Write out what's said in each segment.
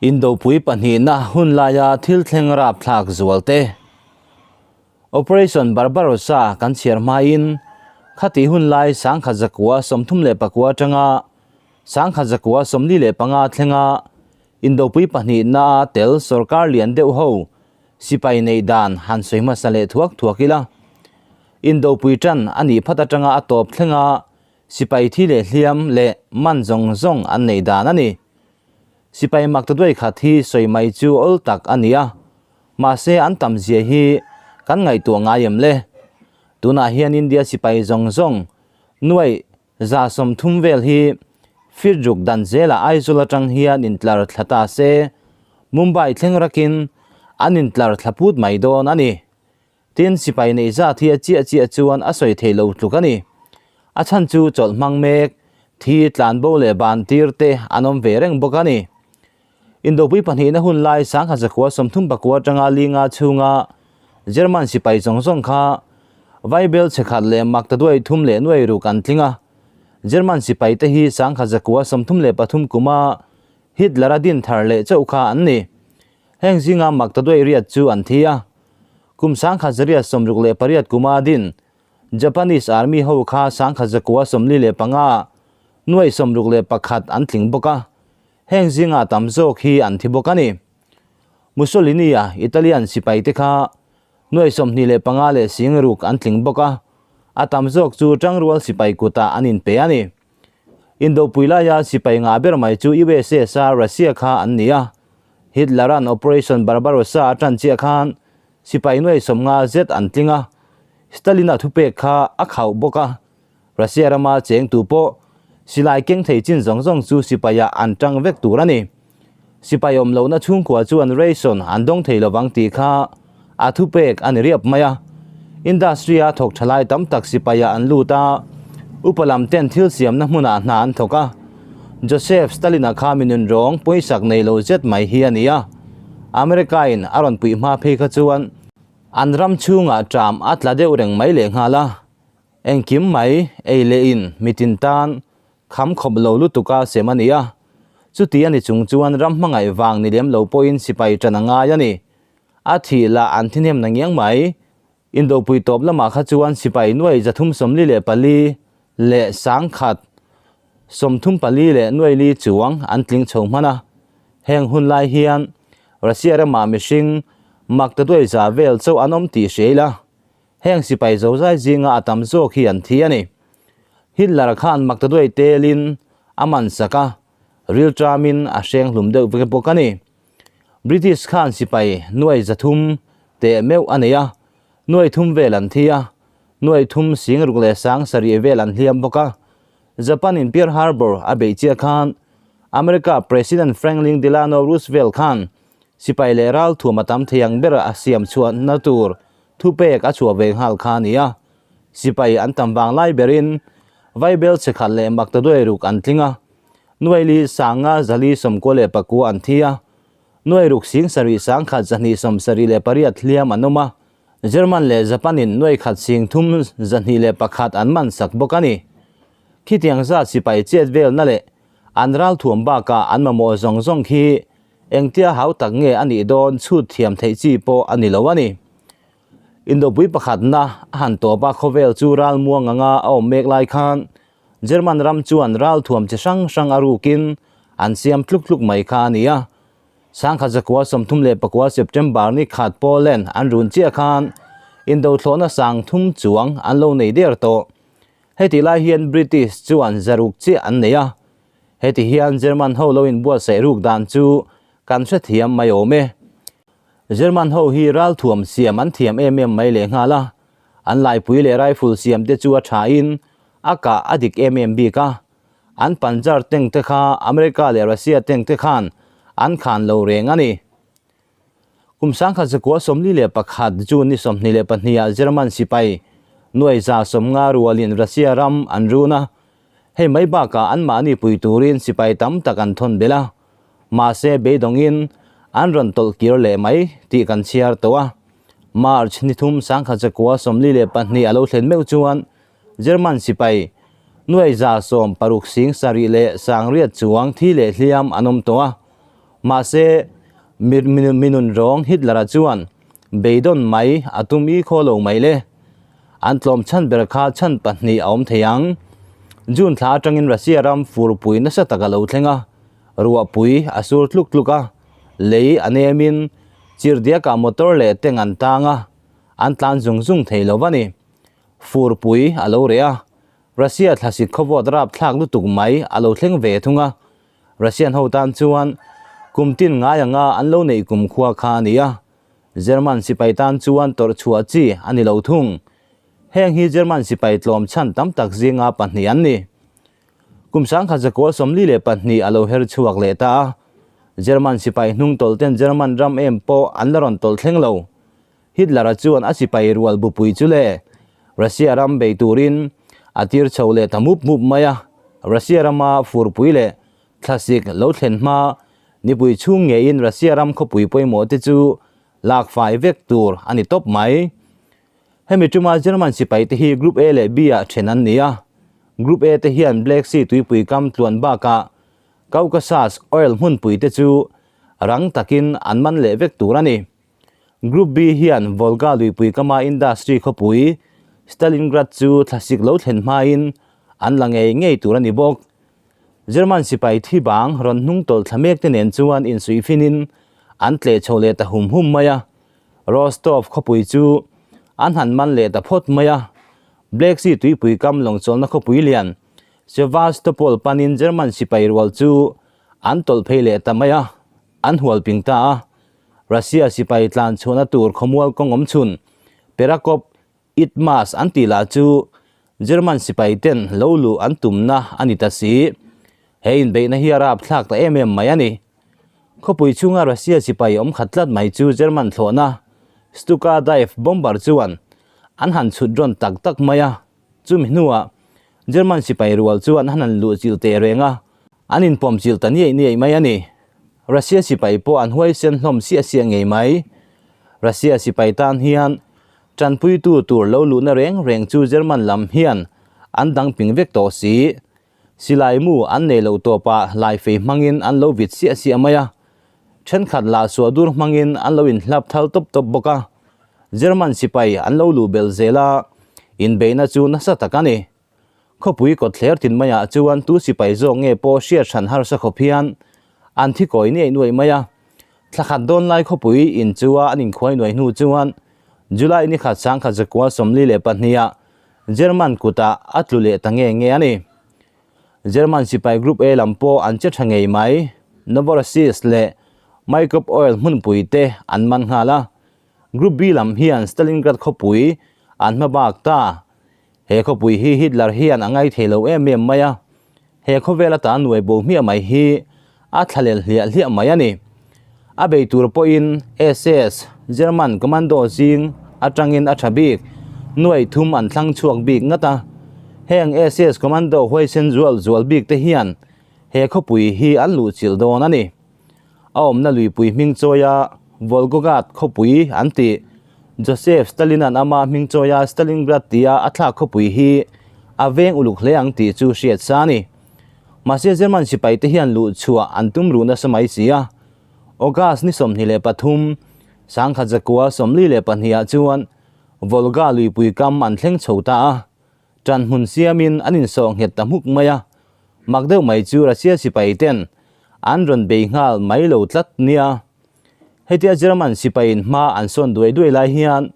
Indopui pahnihna hun laia thil thleng rapthlak zualte. Operation Barbarossa kan chhiar hmain khati hun lai sangkhat zakua 34 atanga sangkhat zakua 45 thlenga Indopui pahnihna tel sorkar lian deuh ho sipai nei dan han sawi hmasa leh thuak thuak ila. Indopui tan a nih phat atanga a tawp thlenga sipai thi leh hliam leh man zawng zawng an nei dan a ni. Sipai mak ta duai khat hi sawi mai chu awl tak a ni a, mahse an tam zia hi kan ngaihtuah ngai em le. Tunah hian India sipai zawng zawng nuai 130 vel hi fit ruk dan zela Aizawl atang hian intlar thla ta se, Mumbai thleng rakin an intlar thla put mai dawn a ni. Tin, sipai nei zat hi a chiah chiah chuan a sawi thei lo tluk a ni. A chhan chu chawlh hmang mek, thi tlan bo leh ban tir te an awm ve reng bawk a ni. Indopui pahnihna hun lai 1939 atanga linga chhunga German sipai zawng zawng kha Vaibel chhekhat leh mak ta duai thum leh nuai ruk an tling a. German sipai te hi 1933 kuma Hitler a din thar leh chauh kha an ni. Heng zinga mak ta duai riat chu an thi a. Kum 1968 kuma din Japanese Army ho kha 1945 nuai 61 an tling bawk a. Heng zinga tam zawk hi an thi bawk a ni. Mussolini a Italian sipai te kha nuai 25 leh sing ruk an tling bawk a. A tam zawk chu tangrual sipai kuta an inpe a ni. Indopui laia sipai nga ber mai chu USSR Russia kha an ni a. Hitler-an Operation Barbarossa a tan chiah khan sipai nuai 50 zet an tling a. Stalin-a thupek kha a khauh bawk a. Russia rama cheng tu pawh silai keng thei chin zawng zawng chu sipaia an tang vek tur a ni. Sipai awm lohna chhungkua chuan ration an dawng thei lovang tih kha a thupek a ni riap mai a. Industry-a thawk tha lai tam tak sipaia an lut a, upa lam ten thil siamna hmunah hna an thawk a. Joseph Stalin-a kha mi nun rawng pawisak nei lo zet mai hi a ni a. America-in a rawn puih hma phei kha chuan an ram chhungah ṭam a tla deuh reng mai leh nghal a. Engkim mai ei leh in mitin tan kham khawp lo lutuka sem a ni a. Chuti a ni chung chuan ram hmangaih vang ni lem lo pawhin sipai ṭan a ngai a ni. A thih lah an thihnem na ngiang mai. Indopui tawp lamah kha chuan sipai nuai 344 leh 134 leh nuai li chuang an tling chho hman a. Heng hun lai hian Russia ramah mihring mak ta duai za vel chauh an awm tih hria ila. Heng sipai zozai zinga a tam zawk hi an thi a ni. Hitler khan mak ta duai telin a man sak a, ril ṭamin a hreng hlum deuh vek bawk a ni. British khan sipai nuai 300 teh meuh a nei a, nuai thum vel an thi a, nuai thum sing ruk leh sang sarih vel an hliam bawk a. Japan in Pearl Harbor a beih chiah khan America President Franklin Delano Roosevelt khan sipai leh ral thuam a tam thei ang ber a siam chhuahna tur thupek a chhuah ve nghal kha a ni a. Sipai an tam vang lai berin Vaibel chhekhat leh mak ta duai ruk an tling a, nuai li sanga zali 99 an thi a, nuai ruk sing sarih sang khat 278 hliam an awm a. German leh Japan in nuai khat sing thum 201 an man sak bawk a ni. Khitiang zat sipai chet vel na leh an ral thuam bakah an mamawh zawng zawng khi engtia hau tak nge a nih dawn chhut thiam theih chi pawh a ni lo a ni. Indopui pakhatna a han tawp a khawvel chu ral muang anga a awm mek lai khan German ram chuan ral thuam chi hrang hrang a rukin an siam tluk tluk mai kha a ni a. 1939 September ni khat Poland an run chiah khan indo thlawhna sang thum chuang an lo nei der tawh. Heti lai hian British chuan zaruk chiah an nei a. Heti hian German ho lo inbuatsaih ruk dan chu kan hrethiam mai awm e. German ho hi ral thuam siam an thiam em em mai leh nghal a. An laipui leh rifle siam te chu a tha in a kah a dik em em bik a. An Panzer tank te kha America leh Russia tank te khan an khan lo reng a ni. Kum 1941 June ni 22 ah German sipai nuai 150 rualin Russia ram an run a. Hei mai bakah an mahni pui turin sipai tam tak an thawn bel a. Mahse beidawngin an rawn tawlh kir leh mai tih kan chhiar tawh a. March ni thum 1942 a lo thlen meuh chuan German sipai nuai 167 leh sang riat chuang thi leh hliam an awm tawh a. Mahse, minun rawng Hitler-a chuan beidawn mai a tum i khaw lo mai le. An tlawm chhan ber kha chhan pahnih a awm thei ang. June thla atangin Russia ram furpui nasa tak a lo thleng a, ruahpui a sur tluk tluk a, lei a nemin chirhdiakah motor leh tank an tang a, an tlan zung zung thei lo va ni. Furpui a lo reh a, Russia thlasik khawvawt rapthlak lutuk mai a lo thleng ve thung a, Russian ho tan chuan kum tin ngai anga an lo neih kum khua kha a ni a, German sipai tan chuan tawrh chhuah chi a ni lo thung. Heng hi German sipai tlawm chhan tam tak zinga pahnih an ni. Kum sangkhat zakua 42 a lo her chhuak leh ta a, German sipai hnung tawlh ten German ram em pawh an la rawn tawlh thleng lo. Hitler-a chuan a sipai rual bupui chu le Russia ram bei turin a tir chho leh ta mup mup mai a. Russia rama furpui leh thlasik lo thlen hma nipui chhung ngeiin Russia ram khawpui pawimawh te chu lak fai vek tur a ni tawp mai. Hemi tuma German sipai te hi Group A leh B ah then an ni a. Group A te hian Black Sea tuipui kam tluan bakah Caucasus oil hmunpui te chu rang takin an man leh vek tur a ni. Group B hian Volga luipui kama industry khawpui Stalingrad chu thlasik lo thlen hmain an la ngei ngei tur a ni bawk. German sipai thi bang rawn hnung tawlh thla mek te nen chuan insuih finin an tleh chho leh ta hum hum mai a. Rostov khawpui chu an han man leh ta phawt mai a. Black Sea tuipui kam lawngchawlhna khawpui lian Sevastopol panin German sipai rual chu an tawlh phei leh ta mai a, an hual ping ta a. Russia sipai tlan chhuahna tur khawmual kawng awm chhun Perakop Itmas an tih lah chu German sipai ten lo luh an tumna a ni ta si. He inbeihna hi a rapthlak ta em em mai a ni. Khawpui chhunga Russia sipai awm khat tlat mai chu German thlawhna Stuka dive bomber chuan an han chhut rawn tak tak mai a. Chumi hnuah German sipai rual chuan an han luh chilh teh reng a, an inpawm chilh ta niaih niaih mai a ni. Russia sipai pawh an huaisen hlawm siah siah ngei mai. Russia sipai tan hian tanpuitu tur lo luhna reng reng chu German lam hian an dang ping vek tawh si. Silai mu an nei loh tawpah laifei hmangin an lo vit siah siah mai a, thenkhat lah suah dur hmangin an lo inhlap thal tawp tawp bawk a. German sipai an lo luh belh zel a, inbeihna chu nasa tak a ni. Khawpui kawtthler tin maiah chuan tu sipai zawk nge pawh hriat hran harsa khawp hian an thi kawi niaih nuaih mai a. Thla khat dawn lai khawpui in chua an inkhuai nuai hnu chuan July ni khat sangkhat zakua 42 ah German kutah a tlu leh ta nge nge a ni. German sipai Group A lam pawh an che tha ngei mai. Novorossiysk leh Maykop Oil hmunpui te an man nghal a. Group B lam hian Stalingrad khawpui an hma bak ta. He khawpui hi Hitler hian a ngai thei lo em em mai a, he khawvel ata nuai bo hmiah mai hi a thlalel hliah hliah mai a ni. A bei tur pawhin SS, German commando zing atangin a tha bik, nuai thum an thlang chhuak bik ngat a. Heng SS commando huaisen zual zual bik te hian he khawpui hi an luhchilh dawn a ni. A awmna luipui hming chawia Volgograd khawpui an tih. Joseph Stalin-a'n ama hming chawia Stalingrad tia a thlak khawpui hi a veng uluk hle ang tih chu hriat sa a ni. Mahse German sipaite hian luh chhuah an tum ruh nasa mai si a. August ni 23, 1942 ah chuan Volga luipui kam an thleng chho ta a. Ṭan hmun siamin an insawh nghet ta hmuk mai a, mak deuh mai chu Russia sipai ten an rawn bei nghal mai lo tlat nia. Hetia German sipaiin hma an sawn duai duai lai hian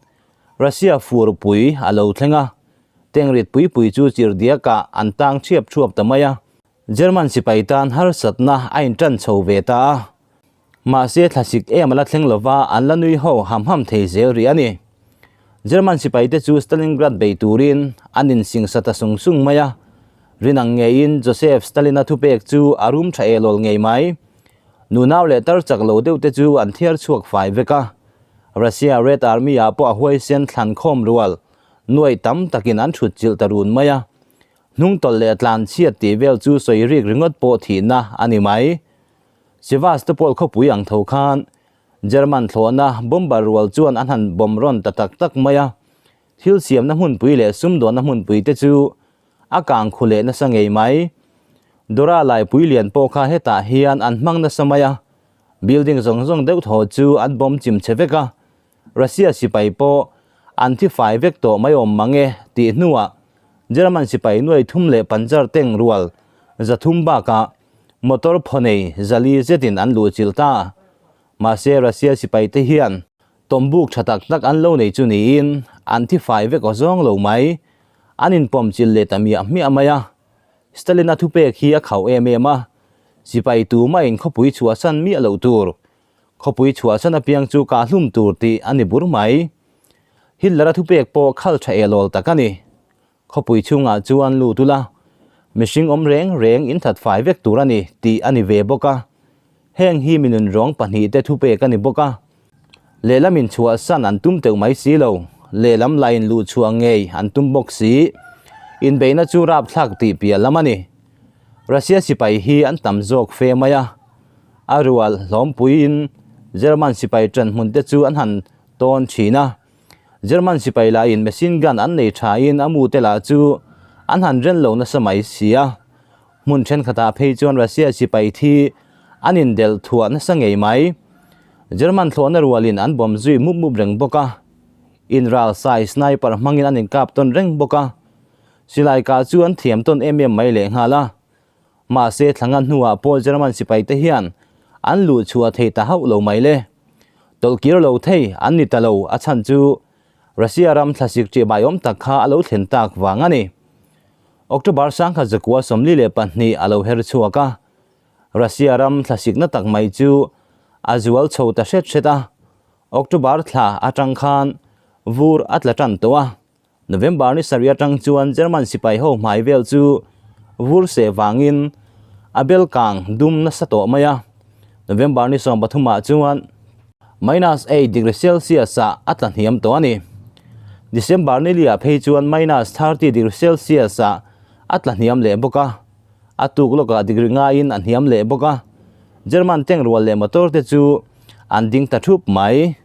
Russia furpui a lo thleng a, tengrit pui pui chu chirhdiakah an tang ṭhiap ṭhuap ta mai a. German sipai tan harsatna a inṭan chho ve ta a, Mahse thlasik em a la thleng lova an la nui ho ham ham thei zel rih a ni. German sipaite chu Stalingrad bei turin an insingsa ta sung sung mai a. Rinang ngeiin Joseph Stalin-a thupek chu a rum tha e lawl ngei mai. Nunau leh tar chak lo deuh te chu an thiar chhuak fai vek a. Russia Red Army-ah pawh a huaisen thlan khawm rual nuaih tam takin an thut chilh ta run mai a. Hnung tawlh leh tlan chhiat tih vel chu sawi rik ringawt pawh thihna a ni mai. Sevastopol khawpui ang tho khan German thlawhna bomber rual chuan an han bomb rawn ta tak tak mai a, thil siamna hmunpui leh sumdawnna hmunpui te chu a kang khu leh nasa ngei mai. Dora laipui lian pawh kha hetah hian an hmang nasa mai a, Building zawng zawng deuh thaw chu an bomb chim che vek a, Russia sipai pawh an thi fai vek tawh mai awm mang e tih hnuah German sipai nuai thum leh panchar teng rual 300 bakah motor phaw nei 400 zetin an luhchilh ta. Mahse Russia sipai te hian tawmbuk tha tak tak an lo nei chu niin an thi fai vek aw zawng lo mai. An inpawm chilh leh ta miah miah mai a. Stalin-a thupek hi a khauh em em a, sipai tumah in khawpui chhuahsan miah loh tur, khawpui chhuahsan apiang chu kah hlum tur tih a ni bur mai. Hitler-a thupek pawh khal tha el awl tak a ni. Khawpui chhungah chuan lut ula, mihring awm reng reng in that fai vek tur a ni tih a ni ve bawk a. Heng hi minun rawng pahnihte thupek a ni bawk a. Lehlam in chhuahsan an tum teuh mai si lo, lehlam lah in luh chhuah ngei an tum bawk si. Inbeihna chu rapthlak tih piah lam a ni. Russia sipai hi an tam zawk fe mai a, a rual hlawmpuiin German sipai ṭan hmun te chu an han tawn ṭhin a. German sipai lahin machine gun an nei ṭhain a mute lah chu an han ren lo nasa mai si a. Hmun thenkhatah phei chuan Russia sipai thi an indelh thuah nasa ngei mai. German thlawhna rualin an bawm zui mup mup reng bawk a. Inral sai sniper hmangin an inkap tawn reng bawk a. Silai kah chu an thiam tawn em em mai lehnghal a. Mahse thlanga hnuah pawh German sipai te hian an luh chhuah thei ta hauh lo mai le. Tawlhkir lo thei an ni ta lo a chhan chu Russia ram thlasik ṭihbai awm tak kha a lo thlen tak vang a ni. October 1942 a lo her chhuak a, Russia ram thlasikna tak mai chu a zual chho ta hret hret a, October thla atang khan vur a tla tan tawh a, November ni sarih atang chuan German sipai ho hmai vel chu vur seh vangin a bel kang dum nasa tawh mai a, November ni 13 ah chuan minus 8 degree Celsius ah a tla hniam tawh a ni. December ni liah phei chuan minus 30 degree Celsius ah a tla hniam leh bawk a, a tuk lawkah degree ngaiin a hniam leh bawk a. German tank rual leh motor te chu an ding ta thup mai.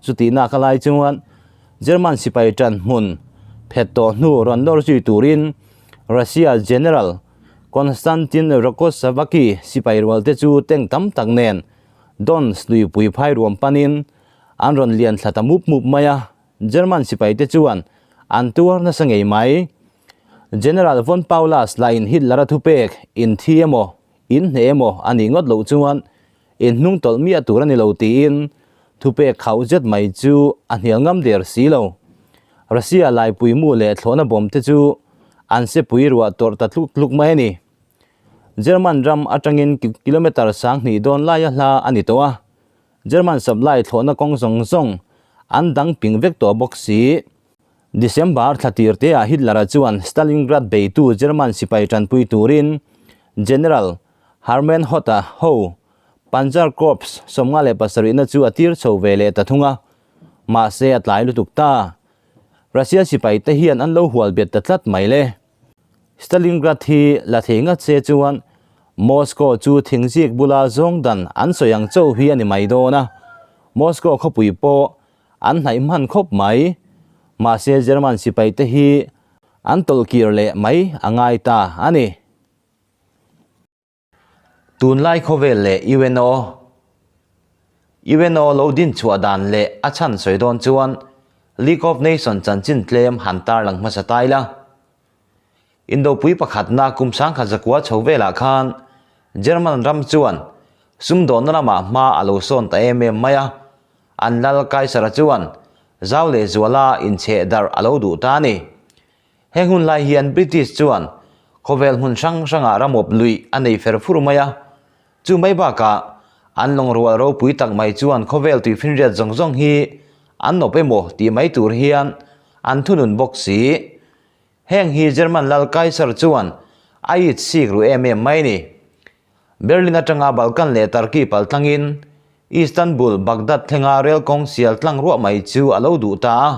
Chutihna ka lai chuan German sipai tan hmun phet tawh hnu rawn nawr zui turin Russia General Konstantin Rokossovsky sipai rual te chu tank tam tak nen Don luipui phai ruam panin an rawn lian thla ta mup mup mai a, German sipai te chuan an tuar nasa ngei mai. General von Paulus lahin Hitler a thupek in thi emaw, in hneh emaw a nih ngawt loh chuan in hnung tawlh miah tur a ni lo tiin thupek khauh zet mai chu a hnial ngam der si lo. Russia laipui mu leh thlawhna bawm te chu an sepui ruah tawrh ta tluk tluk mai a ni. German ram atangin kilometre 2000 dawn laia hla a ni tawh a, German supply thlawhna kawng zawng zawng an dang ping vek tawh bawk si. December thla tir teah Hitler-a chuan Stalingrad beitu German sipai tanpui turin General Hermann Hoth-a ho Panzer Corps 57na chu a tir chho ve leh ta thung a, mahse a tlai lutuk ta. Russia sipai te hian an lo hual bet ta tlat mai le. Stalingrad hi la thei ngat se chuan Moscow chu thingzik bula zawng dan an sawi ang chauh hi a ni mai dawn a, Moscow khawpui pawh an hnaih hman khawp mai. Mahse German sipai te hi an tawlhkir leh mai a ngai ta a ni. Tunlai khawvel leh UNO UNO lo din chhuah dan leh a chhan sawi dawn chuan League of Nations chanchin tlem han tarlang hmasa tai la. Indopui pakhatna kum 1900 chho velah khan German ram chuan sumdawnna lamah hma a lo sawn ta em em mai a, an lal Kaisara chuan zau leh zuala inchheh darh a lo duh ta a ni. Heng hun lai hian British chuan khawvel hmun hrang hrangah ramawp luih a nei fer fur mai a, chu mai bakah an lawngrual ropui tak mai chuan khawvel tuifinriat zawng zawng hi an nawp emaw tih mai tur hian an thunun bawk si. Heng hi German lal Kaiser chuan a it sik ru em em mai ni. Berlin atanga Balkan leh Turkey paltlangin Istanbul, Baghdad thlenga rel kawng sial tlang ruah mai chu a lo duh ta a.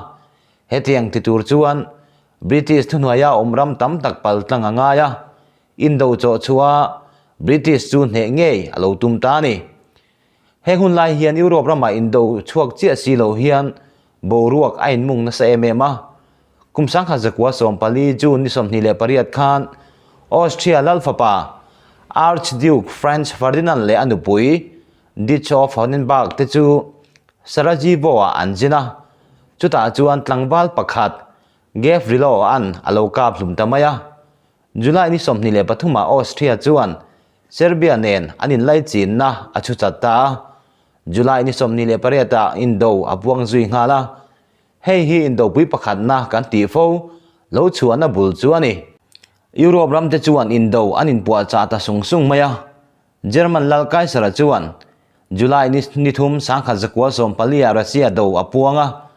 Hetiang ti tur chuan British thuhnuaia awm ram tam tak paltlang a ngai a, Indo chawh chhuah British chu hneh ngei a lo tum ta a ni. Heng hun lai hian Europe ramah Indo chhuak chiah si lo hian boruak a inmung nasa em em a. Kum 1914 June ni 28 khan Austria Lalfapa Archduke Franz Ferdinand leh a nupui Ditch of Honenberg te chu Sarajevo-ah an zin a, chutah chuan tlangval pakhat Gavrilo-a'n a lo kap hlum ta mai a. July ni 23 ah Austria chuan Serbia nen an inlaichinna a chhu chat ta a, July ni 28 ah indo a puang zui nghal a. Hei hi indopui pakhatna kan tih fo lo chhuahna bul chu a ni. Europe ramte chuan indo an inpuahchah ta sung sung mai a, German lal Kaiser-a chuan July ni ni thum 1914 ah Russia do a puang a,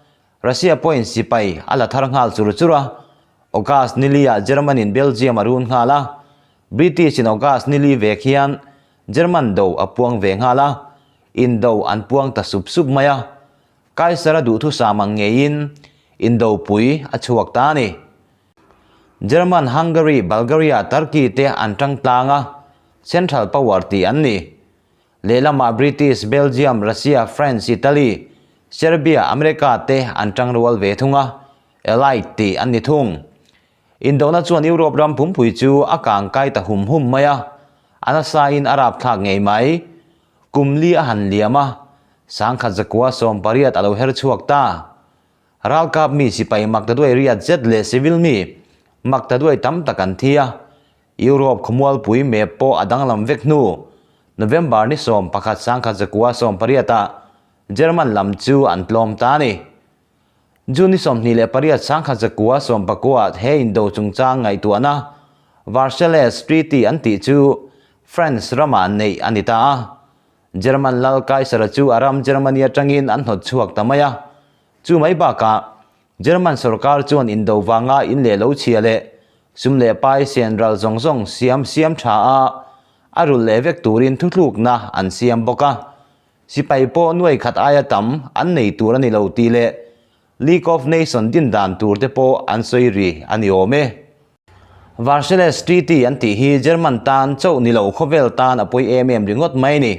Russia pawhin sipai a la thar nghal chur chur a, August ni li ah German-in Belgium a run nghal a, British-in August ni li vek hian German do a puang ve nghal a, indo an puang ta sup sup mai a, Kaiser-a duhthusam ang ngeiin indopui a chhuak ta a ni. German, Hungary, Bulgaria, Turkey te an tang tlang a, Central Power tih an ni. Lehlamah British, Belgium, Russia, France, Italy, Serbia, America te an tang rual ve thung a, Allied tih an ni thung. Indona chuan Europe ram pumpui chu a kang kai ta hum hum mai a, a nasain a rapthlak ngei mai. Kum li a han liam a, 1918 a lo her chhuak ta. Ralkap mi sipai maktaduai riat zet leh civil mi maktaduai tam tak an thi a, Europe khawmualpui map pawh a danglam vek hnu. November ni 11 1918 ah German lam chu an tlawm ta a ni. June ni 28 1919 ah he indo chungchang ngaihtuahna Versailles Treaty an tih chu France ramah neih a ni ta a. German lal Kaiser-a chu a ram Germany atangin an hnawt chhuak ta mai a. Chu mai bakah, German sorkar chuan indo vanga in leh lo chhia leh sum leh pai sian ral zawng zawng siam siam tha a, a rulh leh vek turin thuthlukna an siam bawk a. Sipai pawh nuai khat aia tam an nei tur a ni lo tih leh League of Nations din dan tur te pawh an sawi ri a ni awm e. Versailles Treaty an tih hi German tan chauh ni lo khawvel tan a pawi em em ringawt mai a ni.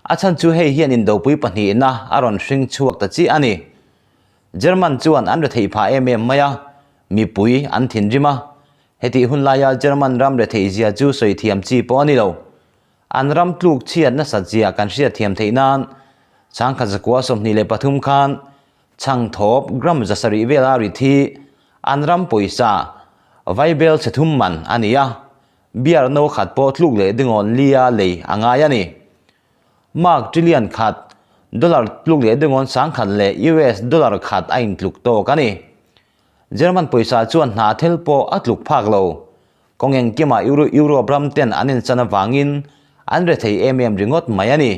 A chhan chu hei hian indopui pahnihna a rawn hring chhuak ta chiah a ni. German chuan an retheih phah em em mai a, mipui an thinrim a. Hetih hun laia German ram retheih zia chu sawi thiam chi pawh a ni lo. An ram tluk chhiat nasat zia kan hriat thiam theih nan 1923 khan Chhang thawp gram 700 vela rit hi an ram pawisa vaibel chhe thum man a ni a, beer no khat pawh tluk leh dingawn lia lei a ngai a ni. Mark trillion khat, dollar tluk leh dingawn 1000 leh US dollar khat a intluk tawk a ni. German pawisa chuan hna thil pawh a tluk phak lo. Kawng engkimah Europe ram ten an inchan avangin an rethei em em ringawt mai a ni.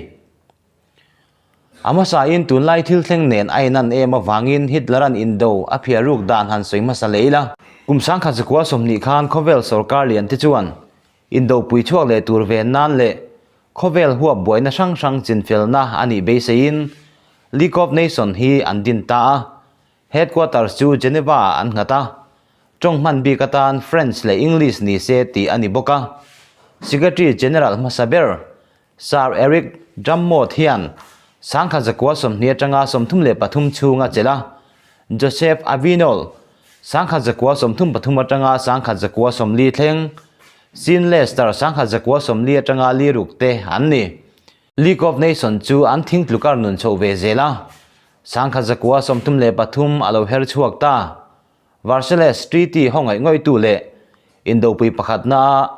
A hmasain tunlai thil thleng nen a inan em avangin Hitler-a'n indo a phiar ruk dan han sawi hmasa leh ila. Kum 1920 khan khawvel sorkar lian te chuan indo pui chhuak leh tur ven nan leh khawvel huap buaina hrang hrang chinfelna a nih beiseiin League of Nations hi an din ta a, headquarters chu Geneva-ah an nghat a, tawng hman bik atan French leh English ni se tih a ni bawk a. Secretary General hmasa ber Sir Eric Drummond hian 1920 atanga 33 chhung a chelh a, Joseph Avinol, 1933 atanga 1940 thleng, Sean Lester, 1940 atanga li ruk te an ni. League of Nations chu an thing tlukar nun chhoh ve zel a, 1933 a lo her chhuak ta. Versailles Treaty ho ngaih ngawihtu leh indopui pakhatna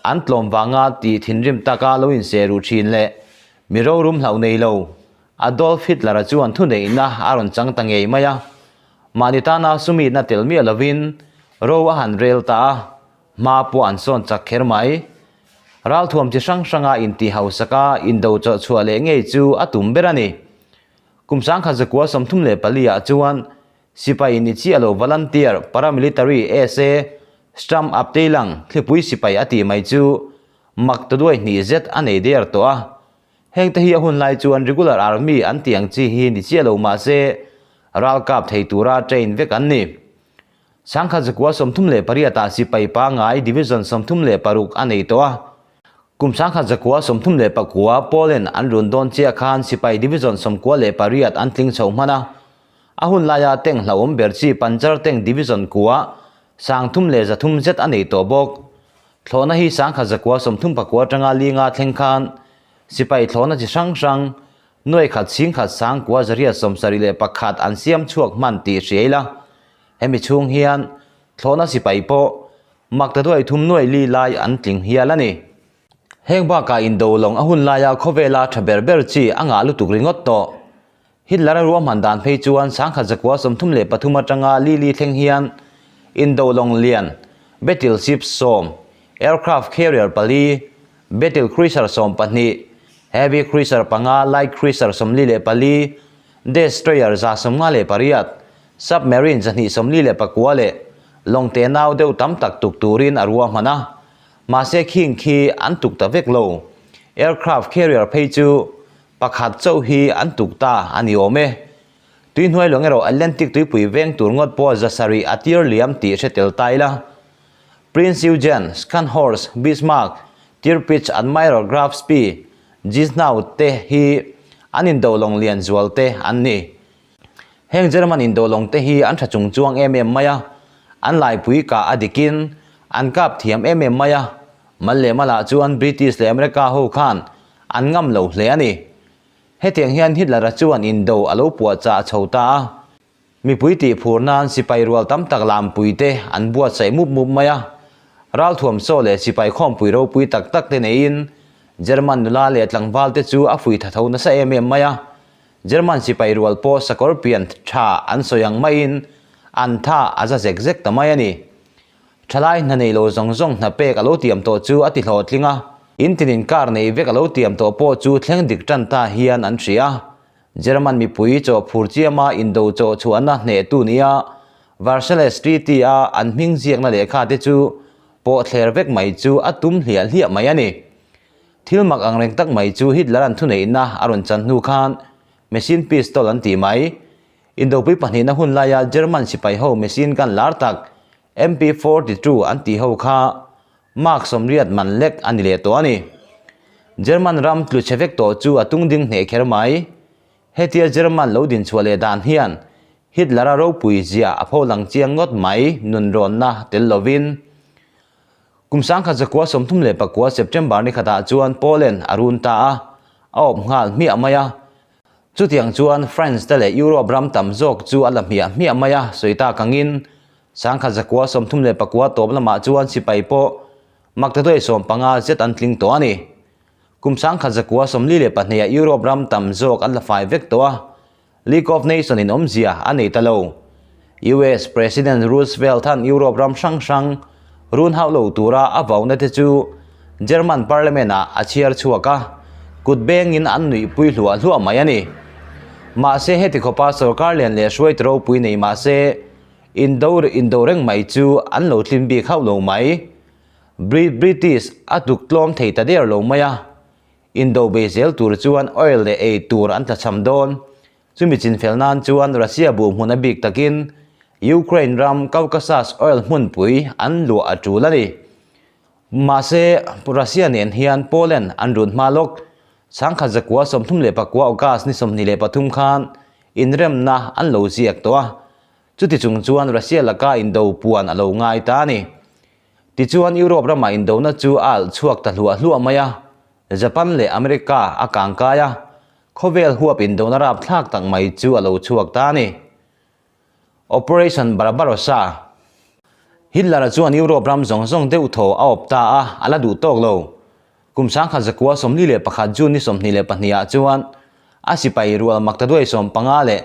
an tlawm vanga tih thinrim taka lo inseh ruh thin leh mi rorum hlauh nei lo Adolf Hitler-a chuan thuneihna a rawn chang ta ngei mai a. Mahni tana sumitna tel miah lovin ro a han rel ta a, hma pawh an sawn chak kher mai. Ralthuam chi hrang hranga intihhausaka indo chawhchhuah leh ngei chu a tum ber a ni. Kum 1934 ah chuan Sipai ni chiah lo volunteer paramilitary SA Sturmabteilung thlipui sipai a tih mai chu mak ta duai hnih zet a nei der tawh a. Heng te hi a hun lai chuan regular army an tih ang chi hi ni chiah lo mah se ralkap thei tura train vek an ni. 1938 ah sipai pangai division 36 a nei tawh a. Kum 1939 Poland an run dawn chiah khan sipai division 98 an tling chho hman a. A hun laia tank hlauhawm ber chi Panzer Tank Division kua 330 zet a nei tawh bawk. Thlawhna hi 1939 atanga linga thleng khan Sipai thlawhna chi hrang hrang, nuai khat chhing khat sangkua zariat 71 an siam chhuak hman tih hria ila. Hemi chhung hian thlawhna sipai pawh mak ta duai thum nuai li lai an tling hial a ni. Heng bakah indo lawng a hun laia khawvela tha ber ber chi a ngah lutuk ringawt tawh. Hitler-a ruahman dan phei chuan 1933 atanga li li thleng hian indo lawng lian, battleship sawm, aircraft carrier pali, battle cruiser 12, heavy cruiser panga, light cruiser 44, destroyer 158, submarine 249 leh lawng tenau deuh tam tak tuk turin a ruahman a. Mahse khing khi an tuk ta vek lo. Aircraft carrier phei chu pakhat chauh hi an tuk ta a ni awm e. Tui hnuai lawng erawh Atlantic tuipui veng tur ngawt pawh zasarih a tir liam tih hre tel ta ila. Prince Eugen, Scharnhorst, Bismarck, Tirpitz, Admiral Graf Spee, Gneisenau te hi an indo lawng lian zual te an ni. Heng German indo lawng te hi an tha chung chuang em em mai a, an laipui kah a dikin an kap thiam em em mai a, mal leh malah chuan British leh America ho khan an ngam lo hle a ni. Hetiang hian Hitler-a chuan indo a lo puahchah chho ta a, mipui tihphur nan sipai rual tam tak lampui te an buatsaih mup mup mai a, ralthuam chaw leh sipai khawmpui ropui tak tak te neiin German nula leh tlangval te chu a fuih tha tho nasa em em mai a, German sipai rual pawh sakawr pian tha an sawi ang maiin an tha a za zek zek ta mai a ni. Thalai hna nei lo zawng zawng hna pek a lo tiam tawh chu a ti hlawhtling a, in tin inkar nei vek a lo tiam tawh pawh chu thleng dik tan ta hian an hria. German mipui chaw phur chiama indo chaw chhuahna hnehtu nia Versailles Treaty-a an hming ziakna lehkha te chu pawh thler vek mai chu a tum hliah hliah mai a ni. Thil mak ang reng tak mai chu Hitler an thuneihna a rawn chan hnu khan machine pistol an tih mai. Indopui pahnihna hun laia German sipai ho machine gun lar tak MP42 an tih ho kha mark 80 man lek a ni leh tawh a ni. German ram tlu chhe vek tawh chu a tung ding hneh kher mai. Hetia German lo din chhuah leh dan hian Hitler-a ropui zia a pho lang chiang ngawt mai nunrawnna tel lovin. Kum 1939 September ni khatah chuan Poland a run ta a, a awp nghal hmiah mai a. Chutiang chuan France te leh Europe ram tam zawk chu a la hmiah hmiah mai a, sawi tak angin 1939 tawp lamah chuan sipai pawh maktaduai 15 zet an tling tawh a ni. Kum 1942 ah Europe ram tam zawk an la fai vek tawh a, League of Nations in awmzia a nei ta lo. US President Roosevelt han Europe ram hrang hrang run hauh lo tura a vauna te chu German Parliament ah a chhiar chhuak a, kut bengin an nuihpui hluah hluah mai a ni. Mahse heti khawpa sorkar lian leh hruaitu ropui nei mahse indo indo reng mai chu an lo tlin bik hauh lo mai. British a tuk tlawm thei ta der lo mai a. Indo bei zel tur chuan oil leh ei tur an tlachham dawn. Chumi chinfel nan chuan Russia buh hmun a bik takin Ukraine ram Caucasus oil hmunpui an luah a tul a ni. Mahse, Russia nen hian Poland an run hma lawk. 1939 August ni 23 khan inremna an lo ziak tawh a. Chuti chung chuan Russia laka indo puan a lo ngai ta a ni. Tichuan Europe ramah indona chu a alh chhuak ta hluah hluah mai a, Japan leh America a kangkai a, khawvel huap indona rapthlak tak mai chu a lo chhuak ta a ni. Operation Barbarossa Hitler-a chuan Europe ram zawng zawng deuh thaw a awp ta a, a la duh tawk lo. Kum 1941 June ni 22 ah chuan a sipai rual maktaduai 15 leh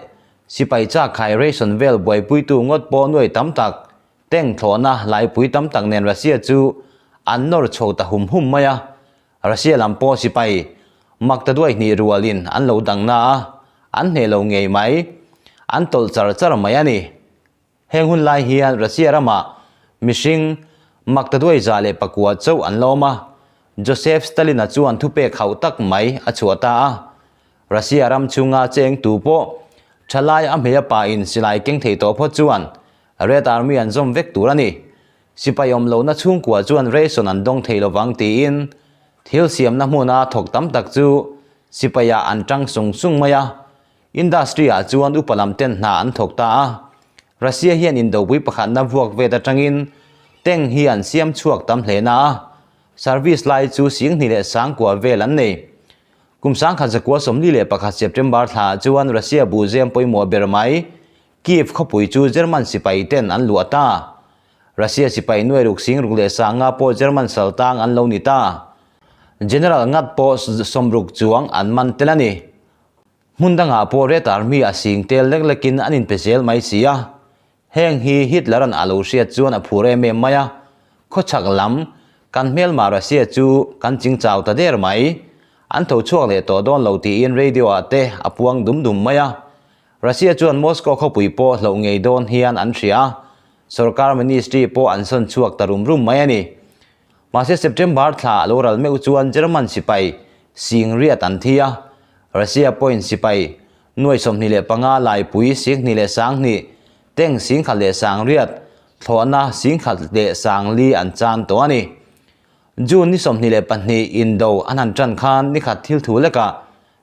sipai chak khai ration vel buaipuitu ngawt pawh nuai tam tak Tank thlawhna laipui tam tak nen Russia chu an nawr chho ta hum hum mai a, Russia lam pawh sipai mak ta duai hnih rualin an lo dang na a, an hneh lo ngei mai, an tawlh char char mai a ni. Heng hun lai hian Russia ramah mihring mak ta duai 109 chauh an la awm a, Joseph Stalin-a chuan thupek hauh tak mai a chhuah ta a, Russia ram chhunga cheng tu pawh thalai a hmei a pa in silai keng thei tawh phawt chuan Red Army an zawm vek tur a ni. Sipai awm lohna chhungkua chuan ration an dawng thei lovang tiin thil siamna hmuna thawk tam tak chu sipaiah an tang sung sung mai a. Industry ah chuan upa lam ten hna an thawk ta a. Russia hian indopui pakhatna vuak vet atangin tank hi an siam chhuak tam hle na a. Service lai chu 20,009 vel an nei. Kum 1941 September thla chuan Russia buhzem pawimawh ber mai Kyiv khawpui chu German sipai ten an luah ta. Russia sipai nuai ruk sing ruk leh sanga pawh German sal tang an lo ni ta. General ngat pawh sawmruk chuang an man tel a ni. Hmun dangah pawh Red Army a sing tel lek lekin an inpe zel mai si a. Heng hi Hitler-a'n a lo hriat chuan a phur em em mai a, khawchhak lam kan hmelma Russia chu kan ching chau ta der mai. An tho chhuak leh tawh dawn lo tiin radio-ah te a puang dum dum mai a. Russia chuan Moscow khawpui pawh hloh ngei dawn hian an hria a, sorkar ministry pawh an sawn chhuak ta rum rum mai a ni. Mahse September thla a lo ral meuh chuan German sipai sing riat an thi a, Russia pawhin sipai nuai 25 laipui 20 le tank 10 leh 800 thlawhna 10 leh 4,000 an chan tawh a ni. June ni 22 indo an han tan khan ni khat thil thu lekah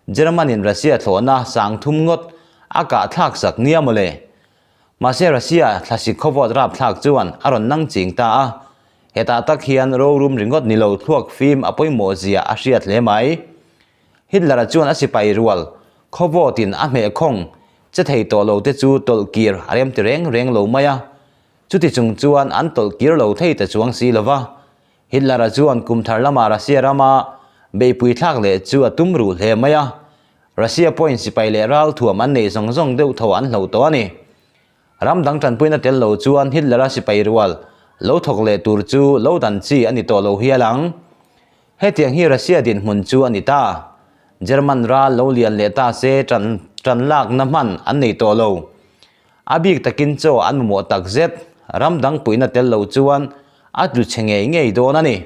German in Russia thlawhna 30 ngawt a kah thlak sak nia mawle. Mahse Russia thlasik khawvawt rap thlak chuan a rawn nang ching ta a. Hetah tak hian rorum ringawt ni lo thluak fim a pawimawh zia a hriat hle mai. Hitler-a chuan a sipai rual khawvawtin a hmeh khawng che thei tawh lo te chu tawlh kir a rem ti reng reng lo mai a. Chuti chung chuan an tawlh kir lo thei ta chuang si lova. Hitler-a chuan kum thar lama Russia rama beihpui thlak leh chu a tum ruh hle mai a. Russia pawhin sipai leh ral thuam an nei zawng zawng deuh tho an hloh tawh a ni. Ram dang tanpuina tel lo chuan Hitler-a sipai rual lo thawk leh tur chu lo dan chi a ni tawh lo hial ang. Hetiang hi Russia dinhmun chu a ni ta. German ral lo lian leh ta se tan tan lakna hman an nei tawh lo. A bik takin chaw an mamawh tak zet. Ram dang puihna tel lo chuan a tlu chhe ngei ngei dawn a ni.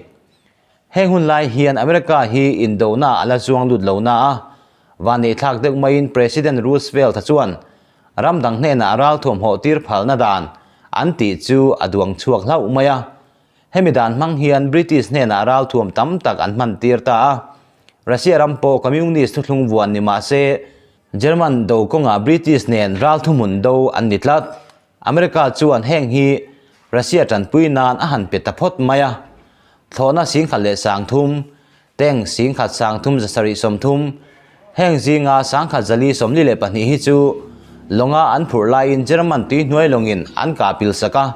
Heng hun lai hian America hi indona a la chuang lut lo na a, vanneih thlak deuh maiin President Roosevelt-a chuan ram dang hnenah ral thuamhawh tir phalna dan an tih chu a duang chhuak hlauh mai a. Hemi dan hmang hian British hnenah ral thuam tam tak an hman tir ta a. Russia ram pawh Communist thuthlung vuan ni mah se German do kawngah British nen ral thuhmun do an ni tlat. America chuan heng hi Russia tanpui nan a han pe ta phawt mai a. Thlawhna 10,000 leh 3,000, tank 10,000 3,000 730, heng zinga 1,442 hi chu lawnga an phurh laiin German tui hnuai lawngin an kah pil sak a,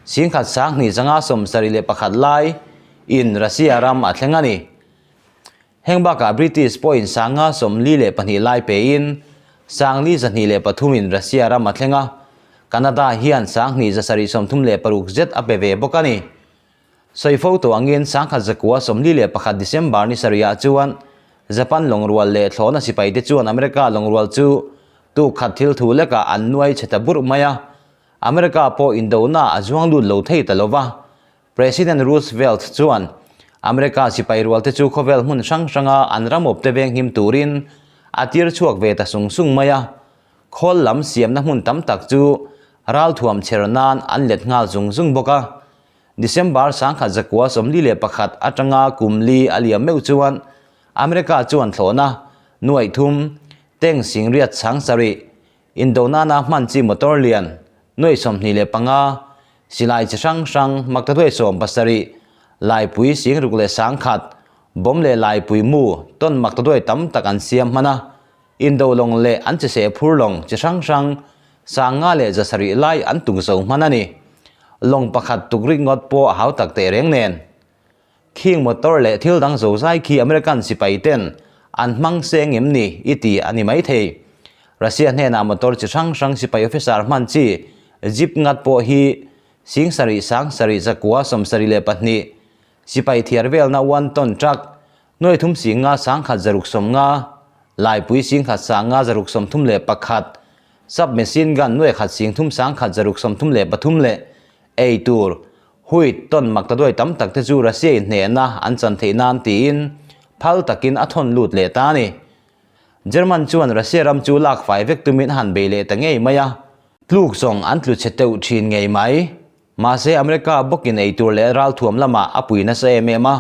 10,000 2,000 571 lai in Russia ram a thleng a ni. Heng bakah British pawhin 542 lai pein 4,203 in Russia ram a thleng a, Canada hian 2,736 zet a pe ve bawk a ni. Sawi fo tawh angin 1941 December ni sarihah chuan Japan lawngrual leh thlawhna sipaite chuan America lawngrual chu tuk khat thil thu lekah an nuai chhe ta burh mai a, America pawh indona a zuang lut lo thei ta lova. President Roosevelt chuan America sipai rualte chu khawvel hmun hrang hranga an ram awpte venghim turin a tir chhuak ve ta sung sung mai a. Khawl lam siamna hmun tam tak chu ral thuam chher nan an let nghal zung zung bawk a. December 1941 atanga kum li a liam meuh chuan America chuan thlawhna nuaih thum, tank 800 7,000, Indonana hman chi motor lian nuaih 25, silai chi hrang hrang maktaduai 17, laipui 6,000 leh 1,000, bomb leh laipui mu ton maktaduai tam tak an siam hman a. Indo lawng leh an chi se phur lawng chi hrang hrang 500 leh 700 lai an tuk zo hman a ni. Lawng pakhat tuk rik ngawt pawh a hau tak teh reng nen. Khing motor leh thil dang zo zai khi American sipai ten an hmang seng em ni i ti a ni mai thei. Russia hnenah motor chi hrang hrang sipai officer hman chi jeep ngat pawh hi 7,000 7,000 972 sipai thiar velna 1 ton truck 3 500 1,650 laipui 1,000 5,631 submachine gun 1,000 3 1,633 leh ei tur Huit ton maktaduai tam tak te chu Russia in hnehna an chan theih nan tiin phal takin a thawn lut leh ta a ni. German chuan Russia ram chu lak fai vek tumin a han bei leh ta ngei mai a. Tluk zawng an tlu chhe teuh thin ngei mai. Mahse America bawkin ei tur leh ral thuam lamah a pui nasa em em a.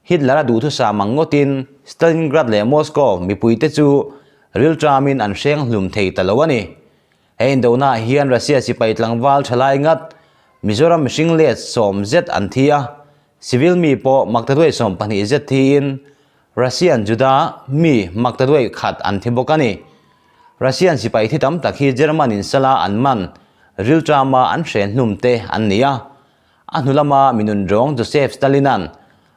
Hitler a duhthusam ang ngawtin Stalingrad leh Moscow mipuite chu rilṭamin an hreng hlum thei ta lo a ni. He indona hian Russia sipai tlangval thalai ngat Mizoram mihring let 10 zet an thi a, civil mi pawh maktaduai 12 zet thiin. Russian Juda mi maktaduai khat an thi bawk a ni. Russian sipai thi tam tak hi German in sala an man rilṭama an hren hlum te an ni a. A hnu lama minun rawng Joseph Stalin-a'n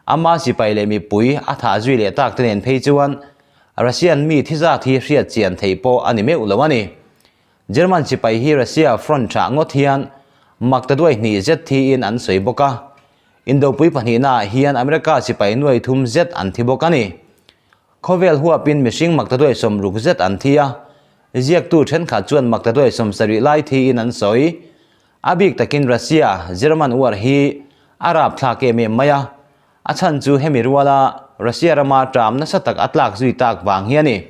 ama sipai leh mipui a thah zui leh tak te nen phei chuan Russian mi thi zat hi hriat chian theih pawh a ni meuh lo a ni. German sipai hi Russia front ṭhah ngawt hian maktaduai hnih zet thiin an sawi bawk a. Indopui pahnihnaah hian America sipai nuai thum zet an thi bawk a ni. Khawvel huapin mihring maktaduai sawmruk zet an thi a, ziaktu thenkhat chuan maktaduai 70 lai thiin an sawi. A bik takin Russia, German uar hi a rapthlak em em mai a, a chhan chu hemi ruala Russia rama ṭam nasa tak a tlak zui tak vang hi a ni.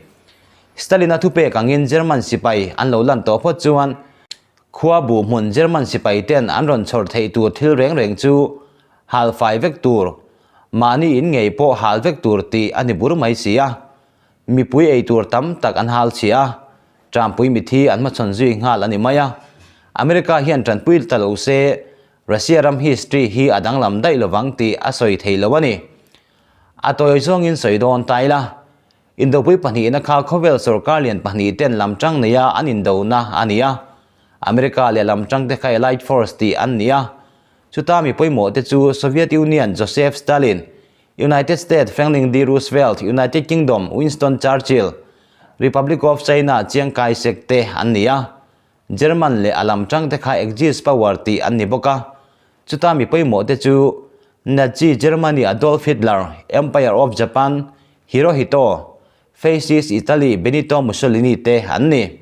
Stalin-a thupek angin German sipai an lo lan tawh phawt chuan Khua buh hmun German sipai ten an rawn chhawr theih tur thil reng reng chu hal fai vek tur, mahni in ngei pawh hal vek tur tih a ni bur mai si a. Mipui ei tur tam tak an hal chhia a, Trumpui mithi an hmachhawn zui nghal a ni mai a. America hian tanpui ta lo se Russia ram history hi a danglam daih lovang tih a sawi thei lo a ni. A tawi zawngin sawi dawn ta ila. Indopui pahnihna kha khawvel sorkar lian pahnih ten lam tang neia an indona a ni a. America leh lam tangte kha Allied Force tih an ni a. Chuta mi pawimawh te chu Soviet Union Joseph Stalin, United States Franklin D. Roosevelt, United Kingdom Winston Churchill, Republic of China Chiang Kai-shek te an ni a. German leh a lam tangte kha Axis Power tih an ni bawk a. Chuta mi pawimawh te chu Nazi Germany Adolf Hitler, Empire of Japan Hirohito, Fascist Italy Benito Mussolini te an ni.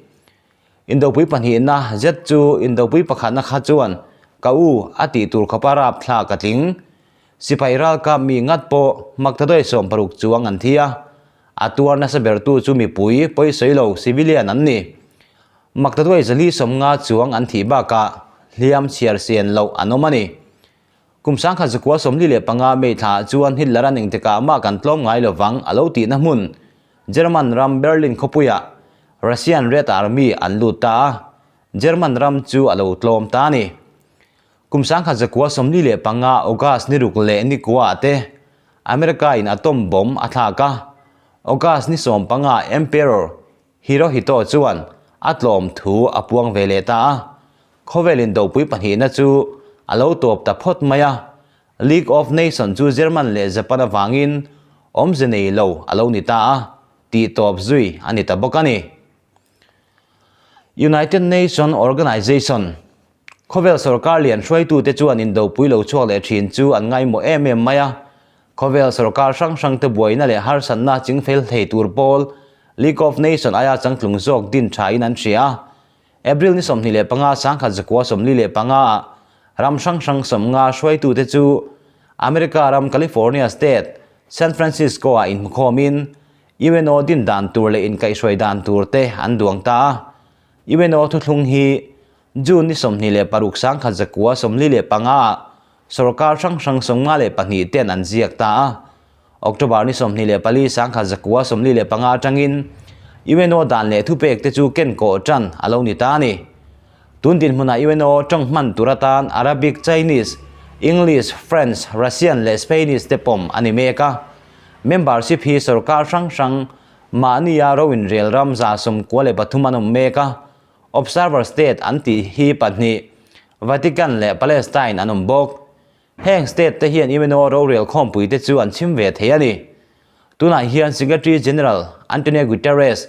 Indopui pahnihna zet chu Indopui pakhatna kha chuan ka u a tih tur khawpa rapthlak a tling. Sipai ralkap mi ngat pawh Maktaduai 60 chuang an thi a, a tuar nasa bertu chu mipui pawisawi lo civilian an ni. Maktaduai 450 chuang an thih bakah hliam chhiar sian loh an awm a ni. Kum 1945 May thlaah chuan Hitler a ning tikah mah kan tlawm ngai lovang a lo tihna hmun German ram Berlin khawpuiah Russian Red Army an lut ta a, German ram chu a lo tlawm ta a ni. Kum 1945 August ni ruk leh ni kuaah te America in atom bomb a thlak a, August ni 15 Emperor Hirohito chuan a tlawm thu a puang ve leh ta a, khawvel indopui pahnihna chu a lo tawp ta phawt mai a, League of Nations chu German leh Japan avangin awmze nei lo a lo ni ta a, tih tawp zui a ni ta bawk a ni. United Nations Organization, Khawvel sorkar lian hruaitute chuan indopui lo chhuak leh thin chu an ngaimawh em em mai a, khawvel sorkar hrang hrangte buaina leh harsatna chingfel thei tur pawl League of Nations aia changtlung zawk din thain an hria a. April ni 25 1945 ah ram hrang hrang 50 hruaitute chu America ram California State, San Francisco ah inhmukhawmin UNO din dan tur leh inkaihhruai dan tur te an duang ta a. UNO thuthlung hi June ni 26 1945 ah sorkar hrang hrang 52 ten an ziak ta a. October ni 24 1945 atangin UNO dan leh thupek te chu ken kawh tan a lo ni ta a ni. Tun dinhmunah UNO tawng hman tur atan Arabic, Chinese, English, French, Russian leh Spanish te pawm a ni mek a. Membership hi sorkar hrang hrang mahnia ro inrel ram 93 an awm mek a. Observer State an tih hi pahnih, Vatican leh Palestine an awm bawk. Heng state te hian UNO rorel khawmpui te chu an chhim ve thei a ni. Tunah hian Secretary General Antonio Guterres,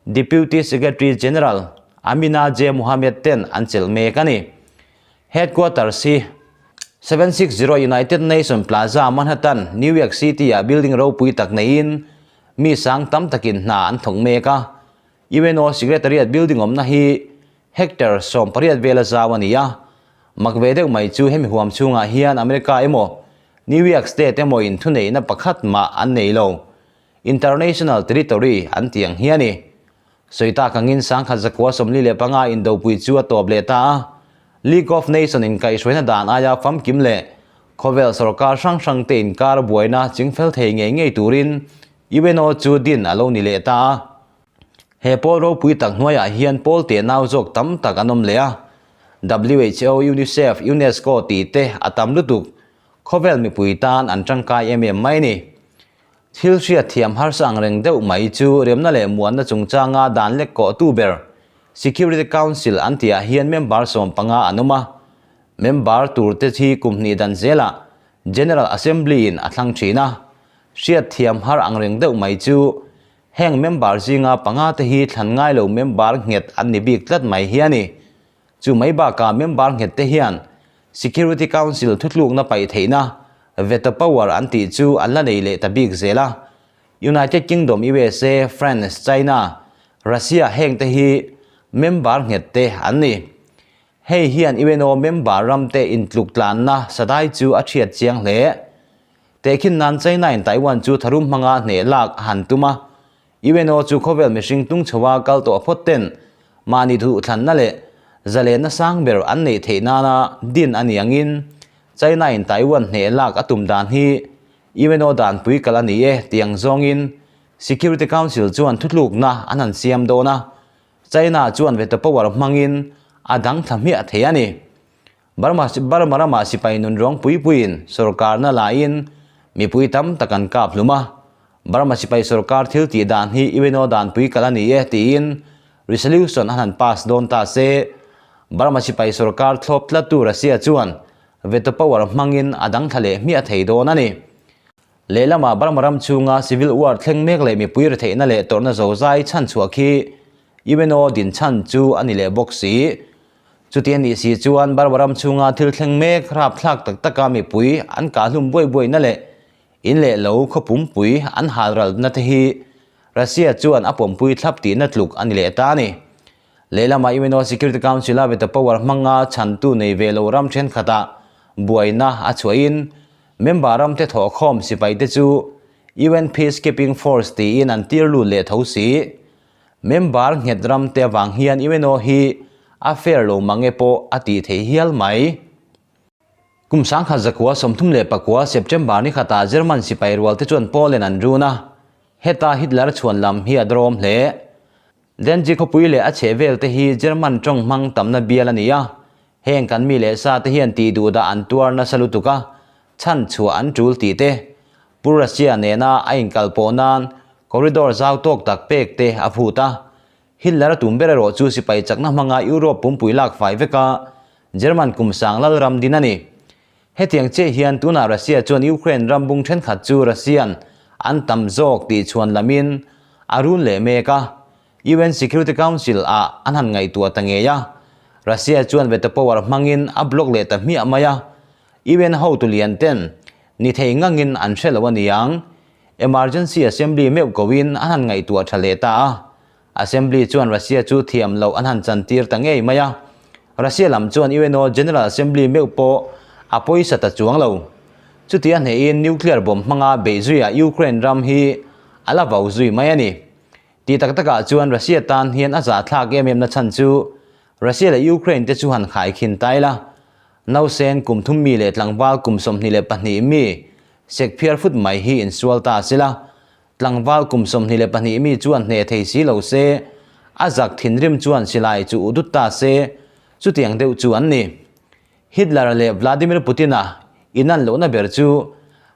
Deputy Secretary General Amina J Mohammed ten an chelh mek a ni. Headquarters hi 760 United Nations Plaza, Manhattan, New York City-ah building ropui tak neiin mi sang tam takin hna an thawk mek a. UNO Secretariat building awmna hi hectare 18 vela zau a ni a. Mak ve deuh mai chu hemi huam chhungah hian America emaw New York State emaw in thuneihna pakhat mah an nei lo. International territory an tih ang hi a ni. Sawi tak angin 1945 indopui chu a tawp leh ta a. League of Nations inkaihhruaina dan aia famkim leh khawvel sorkar hrang hrang te inkar buaina chingfel thei ngei ngei turin UNO chu din a lo ni leh ta a. He pawl ropui tak hnuaiah hian pawl teh nau zawk tam tak an awm leh a. WHO, UNICEF, UNESCO tih te a tam lutuk. Khawvel mipui tan an tangkai em em mai a ni. Thil hriat thiam harsa ang reng deuh mai chu remna leh muanna chungchanga dan lek kawhtu ber Security Council an tihah hian member 15 an awm a. Member turte hi kum hnih dan zelah General Assembly in a thlang thin a. Hriat thiam har ang reng deuh mai chu heng member zinga panga te hi thlan ngai lo member nghet an ni bik tlat mai hi a ni. Chu mai bakah member nghet te hian Security Council thutlukna paih theihna veto power an tih chu an la nei leh ta bik zel a. United Kingdom, usa, France, China, Russia heng te hi member nghet te an ni. Hei hian UNO member ram te intluk tlanna sadai chu a thiat chiang hle. Tehkhin nan China in Taiwan chu tharum hmanga hneh lak a han tum a. UNO chu khawvel mihring tung chhoa kal tawh phawt ten mahni duhthlanna leh zalenna sang ber an neih theih nana din a ni angin China in Taiwan hneh lak a tum dan hi UNO danpui kal a ni e tih ang zawngin Security Council chuan thutlukna an han siam dawn a, China chuan veto power hmangin a dang thla hmiah thei a ni. Burma Burma ramah sipai nun ruang pui puiin sorkarna laiin mipui tam tak an kap hlum a. Burma sipai sorkar thil tih dan hi UNO danpui kal a ni e tiin resolution an han pass dawn ta se. Burma sipai sorkar thlawp tlattu Russia chuan veto power hmangin a dang thla leh hmiah thei dawn a ni. Lehlamah Burma ram chhunga civil war thleng mek leh mipui retheihna leh tawrhna zozai chhanchhuah khi UNO din chhan chu a ni leh bawk si. Chuti a nih si chuan Burma ram chhunga thil thleng mek rapthlak tak taka mipui an kahhlum buai buaina leh in leh lo khaw pumpui an halralna te hi Russia chuan a pawmpui thlap tihna tluk a ni leh ta a ni. Lehlamah UNO Security Council a veto power hmanga chhantu nei ve lo ram thenkhatah buaina a chhuahin member ramte thawhkhawm sipaite chu UN Peacekeeping Force tiin an tir lut leh tho si. Member nghet ramte avang hian UNO hi a fair lo mang e pawh a tih theih hial mai. Kum 1939 September ni khatah German sipai rualte chuan Poland an run a, heta Hitler chhuan lam hi a dawm hle. Danzig khawpui leh a chhehvel te hi German tawng hmang tamna bial a ni a, heng kan mi leh sa te hian tih duhdah an tuar nasa lutuk a, chhan chhuah an tul tih te, Pu Russia nena a inkalpawh nan corridor zau tawk tak pek te a phut a. Hitler a tum ber erawh chu sipai chakna hmanga Europe pumpui lak fai veka German kum sang lal ram din a ni. Hetiang chiah hian tunah Russia chuan Ukraine ram bung thenkhat chu Russian an tam zawk tih chhuan lamin a run leh mek a. UN Security Council ah an han ngaihtuah ta ngei a. Russia chuan veto power hmangin a block leh ta hmiah mai a. UN hotu lian ten ni thei ngangin an hre lo a niang. Emergency Assembly meuh koin an han ngaihtuah tha leh ta a. Assembly chuan Russia chu thiam loh an han chantir ta ngei mai a. Russia lam chuan UNO General Assembly meuh pawh a pawisa ta chuang lo. Chuti a hnehin nuclear bomb hmanga beih zuiah Ukraine ram hi a la vau zui mai a ni. Tih tak takah chuan Russia tan hian a zahthlak em em na chhan chu Russia leh Ukraine te chu han khaikhin ta ila. Nausen kum thum mi leh tlangval kum 22 mi sek phiar fut mai hi insual ta sela, tlangval kum 22 mi chuan hneh thei si lo se, a zak thinrim chuan silai chu u dut ta se, chutiang deuh chu an ni. Hitler leh Vladimir Putin-a inan lohna ber chu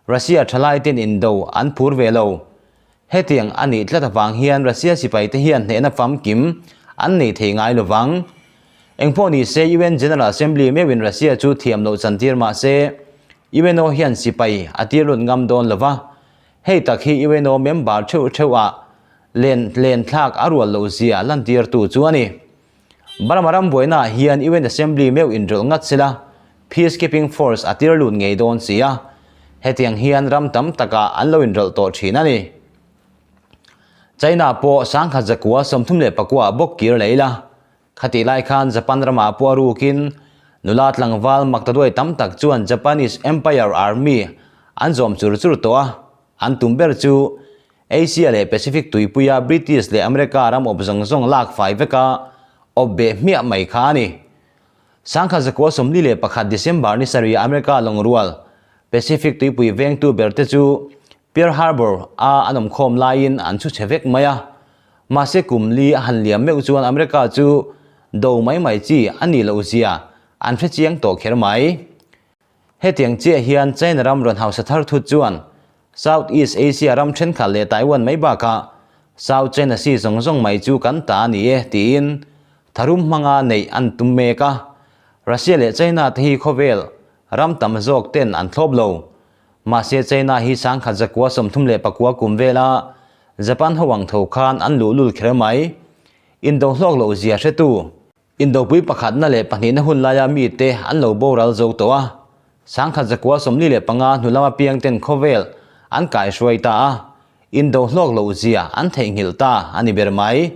Russia thalai ten indo an phur ve lo. Hetiang a nih tlat avang hian Russia sipaite hian hnehna famkim an nei thei ngai lovang. Engpawh ni se UN General Assembly meuhin Russia chu thiam loh chantir mah se UNO hian sipai a tir lut ngam dawn lova. Hei tak hi UNO member theuh theuh ah len len thlak a rual loh zia lantirtu chu a ni. Burma ram buaina ah hian UN Assembly meuh inrawlh ngat sela Peacekeeping Force a tir lut ngei dawn si a, hetiang hian ram tam takah an lo inrawlh tawh thin a ni. China pawh 1939 ah bawk kir leh ila, khatih lai khan Japan ramah pawh a rukin nula tlangval maktaduai tam tak chuan Japanese Empire Army an zawm chur chur tawh a, an tum ber chu Asia leh Pacific tuipuia British leh America ram awp zawng zawng lak fai veka awp beh hmiah mai kha a ni. 1941 December ni sarih America lawngrual Pacific tuipui vengtu berte chu Pearl Harbor a an awmkhawm laiin an chhu chhe vek mai a. Mahse kum li a han liam meuh chuan America chu do mai mai chi a nih loh zia an hre chiang tawh kher mai. Hetiang chiah hian China ram rawn hausa thar thut chuan. South East Asia ram thenkhat leh Taiwan mai bakah South China Sea zawng zawng mai chu kan ta a ni e tiin tharum hmanga neih an tum mek a. Russia leh China te hi khawvel ram tam zawk ten an thlawp lo. Mahse China hi 10,000 zakua 34 kum vela Japan ho ang tho khan an luhlul kher mai. Indo hlawk loh zia hretu. Indopui pakhatna leh pahnihna hun laia mite an lo boral zo tawh a, 10,000 zakua 45 hnu lama piang ten khawvel an kaihruai ta a, indo hlawk loh zia an theihnghilh ta a ni ber mai.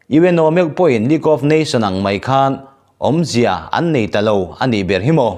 UNO meuh pawhin League of Nation ang mai khan awmzia an nei ta lo a nih ber hi maw?